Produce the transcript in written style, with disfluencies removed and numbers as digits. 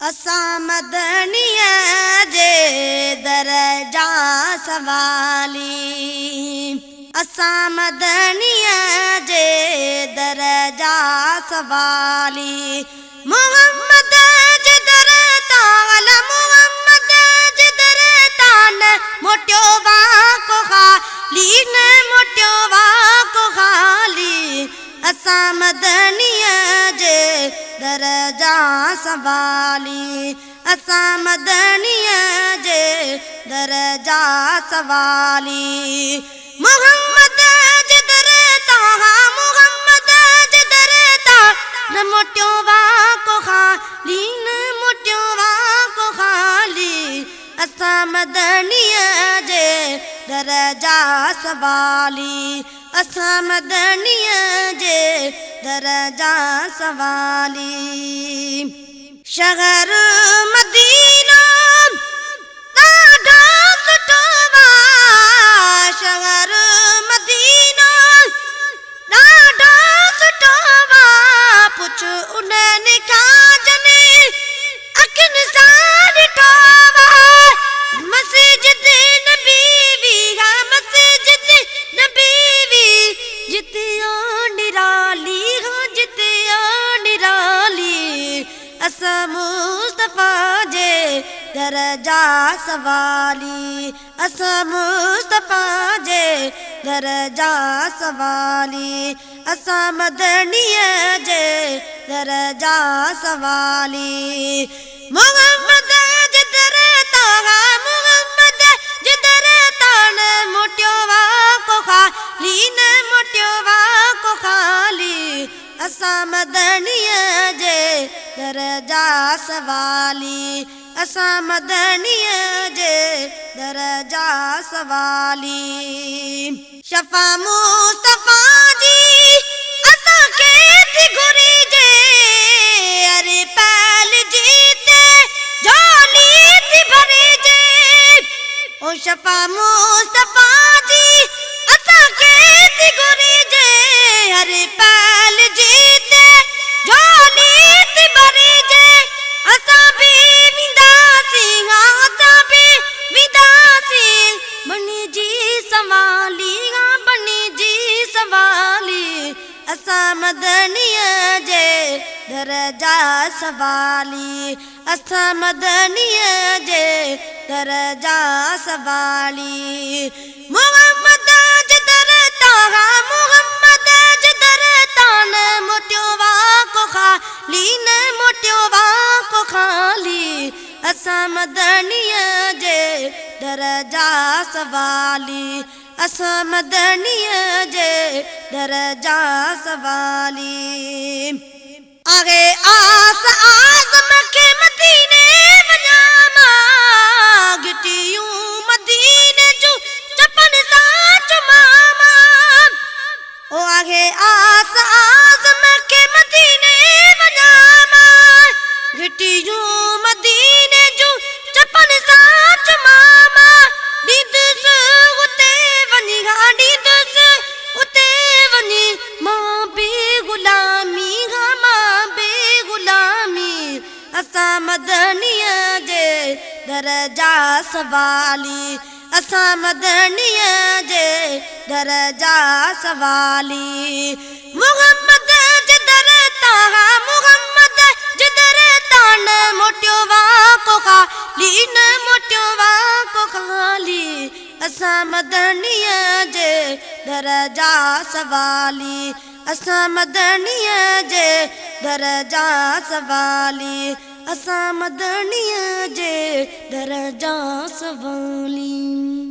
असां मदनीअ जे दर जा सवाली, असां मदनीअ जे दर जा सवाली। मोहम्मद जे दर तां, मोहम्मद जे दर तां न मोटियो वाको खाली, न मोटियो वाको खाली। असां मदनीअ जे दर जा सवाली, असां मदनीअ जे दर जा सवाली। मोहम्मद जे दर तां, मोहम्मद जे दर तां न मोटियो वाको खाली, न मोटियो वाको खाली। असां मदनीअ जे दर जा सवाली, असां मदनीअ जे दर जा सवाली। शहर मदीना ॾाढो सुठो आहे, शहर मदीना ॾाढो सुठो आहे। पुछ उन्हनि खां जने अखियुनि सां ॾिठो आहे। मस्जिद नबी हा, मस्जिद नबी जिते निराली हा, जिते निराली। असां मुस्तफ़ा जे दर जा सवाली, असां मुस्तफ़ा जे दर जा सवाली। असां मदनीअ जे दर जा सवाली। मोहम्मद जे दर तां, मोहम्मद जे दर तां न मोटियो वाको खाली, न मोटियो वाको खाली। असां मदनीअ जे दर जा सवाली, असां मदनीअ जे दर जा सवाली। शफ़ा मुस्तफ़ा जी असांखे थी घुरिजे, अरे पहल जीते झोली थी भरिजे। ओ शफ़ा मुस्तफ़ा जी असांखे थी घुरिजे, अरे पहल जीते झोली थी भरिजे। असां बि वेंदासीं, असां बि वेंदासीं बणिजी सवाली, बणिजी सवाली। असां मदनीअ जे दर जा सवाली, असां मदनीअ जे दर जा सवाली। मोहम्मद जे दर तां, मोहम्मद जे दर तां न मोटियो वाको खाली, न मोटियो वाको खाली। असां मदनीअ जे दर जा सवाली, असां मदनीअ जे दर जा सवाली। आहे आस आज़म खे मदीने वञा मां, गिटियूं मदीने जूं चपन सां चुमां मां। ओ आहे आस आज़म खे मदीने वञा मां, गिटियूं मदीने जूं चपन सां चुमां मां। ॾींदुसि उते वञी, हा ॾींदुसि उते वञी मां बे ग़ुलामी, हा मां बे ग़ुलामी। असां मदनीअ जे दर जा सवाली, असां मदनीअ जे दर जा सवाली। मोहम्मद जे दर तां, मोहम्मद जे दर तां न मोटियो वाको खाली, न मोटियो वाको खाली। असां मदनीअ जे दर जा सवाली, असां मदनीअ जे दर जा सवाली। असां मदनीअ जे दर जा सवाली।